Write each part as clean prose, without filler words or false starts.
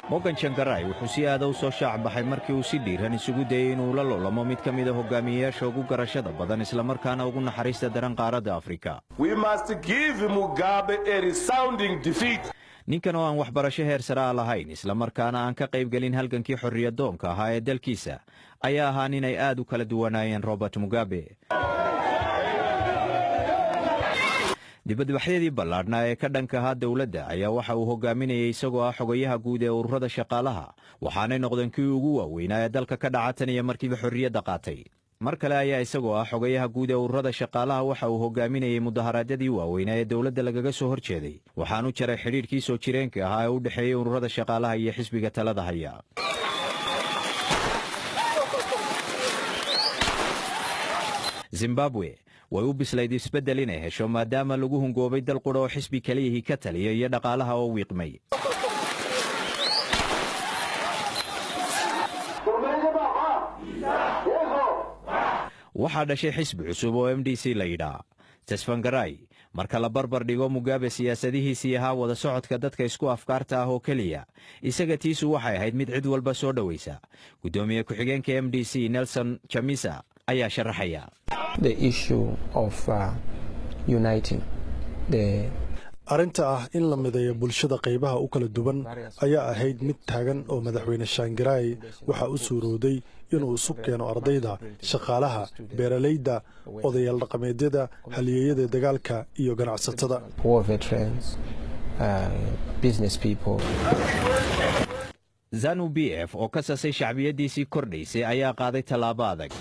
Morgan Tsvangirai wuxuu si aada u soo shaac baxay markii uu si dhiiran isugu dayey inuu la loolamo mid ka mida hogaamiyeyaasha ugu garashada badan, islamarkaana ugu naxariista daran qaaradda Afrika. Ninkan oo aan waxbarasho heer sare a lahayn, islamarkaana aan ka qaybgelin halgankii xorriyadoonka ahaa ee dalkiisa, ayaa ahaa nin ay aad u kala duwanaayeen Robert Mugabe. Dibadbaxyadii ballaadhnaa ee ka dhanka ahaa dowladda ayaa waxa uu hogaaminayay isagoo ah xogayaha guud ee ururada shaqaalaha, waxaanay noqdeen kii ugu waaweynaa ee dalka ka dhaca tan iyo markiiba xorriyadda qaatay. Mar kale ayaa isagoo ah xogayaha guud ee ururada shaqaalaha waxa uu hogaaminayay mudaharaadyadii waaweynaa ee dowladda lagaga soo hor jeeday, waxaanu jaray xidhiidhkii soo jireenka ahaa ee u dhexeeyey ururada shaqaalaha iyo xisbiga talada haya. Zimbabwe way u bislayd isbeddel inay hesho, maadaama lagu hungoobay dal qudha oo xisbi keliyihii ka taliya iyo dhaqaalaha oo wiiqmay. Waxaa dhashay xisbi cusub oo MDC la yidhaa. Tsvangirai marka la barbar dhigo Mugabe siyaasadihiisii ahaa wada socodka dadka isku afkaarta ah oo keliya, isaga tiisu waxay ahayd mid cid walba soo dhowaysa. Guddoomiye ku-xigeenka MDC Nelson Chamisa ayaa sharaxaya. Arrinta ah in la mideeyo bulshada qaybaha u kala duwan ayaa ahayd mid taagan, oo madaxweyne Tsvangirai waxaa u suurowday inuu isu keeno ardayda, shaqaalaha, beeralayda, odayaal dhaqameedyada, halyeeyada dagaalka iyo ganacsatada. ZANU BF oo ka sasay shacbiyaddiisii kordhaysay ayaa qaaday tallaabo adag.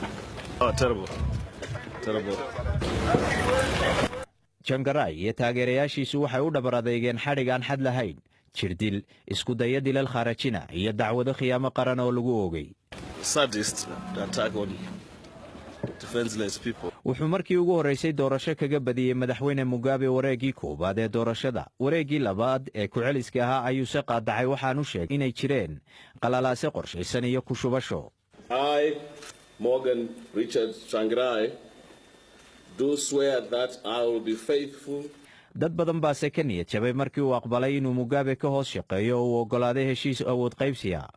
Tsvangirai iyo taageerayaashiisu waxay u dhabar adeygeen xadhig aan xad lahayn, jirdil, isku dayo dilal khaarajina iyo dacwado khiyaamo qaran oo lagu oogay. Wuxuu markii ugu horraysay doorasho kaga badiyey madaxweyne Mugabe wareeggii koowaad ee doorashada. Wareeggii labaad ee ku-celiska ahaa ayuuse qaadacay, waxaanu sheegay inay jireen qalalaase qorshaysan iyo ku shubasho. Morgan Richard Tsvangirai, do swear that I will be faithful. Dad badan baase ka niyad jabay markii uu aqbalay inuu Mugabe ka hoos shaqeeyo oo uu oggolaaday heshiis awood qaybsiya.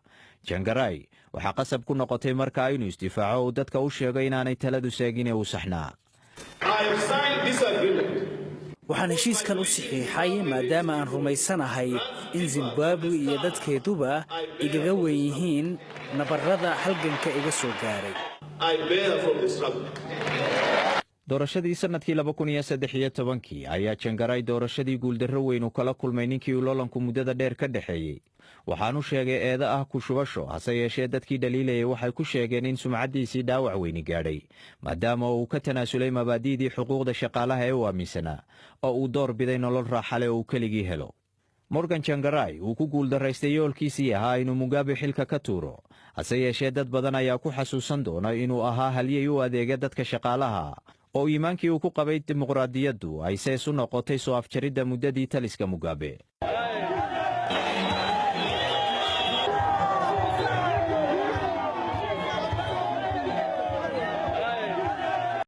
Tsvangirai waxaa qasab ku noqotay markaa inuu isdifaaco, uu dadka u sheego inaanay taladu seegin ee uu saxnaa. Waxaan heshiiskan u saxiixay maadaama aan rumaysanahay in Zimbabwe iyo dadkeeduba igaga weyn yihiin nabarrada halganka iga soo gaaray. Doorashadii sannadkii 2013-kii ayaa Tsvangirai doorashadii guuldarro weyn uu kala kulmay ninkii uu loolanku muddada dheer ka dhexeeyey. Waxaanu sheegay eedo ah ku shubasho, hase yeeshee dadkii dhaliilayay waxay ku sheegeen in sumcaddiisii dhaawac weyni gaadhay, maadaama uu ka tanaasulay mabaadi'dii xuquuqda shaqaalaha ee u aaminsanaa oo uu door biday nolol raaxale oo uu keligii helo. Morgan Tsvangirai uu ku guuldaraystay yoolkiisii ahaa inuu Mugabe xilka ka tuuro, hase yeeshee dad badan ayaa ku xasuusan doona inuu ahaa halyey u adeega dadka shaqaalaha, oo iimaankii uu ku qabay dimuqraadiyaddu ay sees u noqotay soo afjaridda muddadii taliska Mugabe.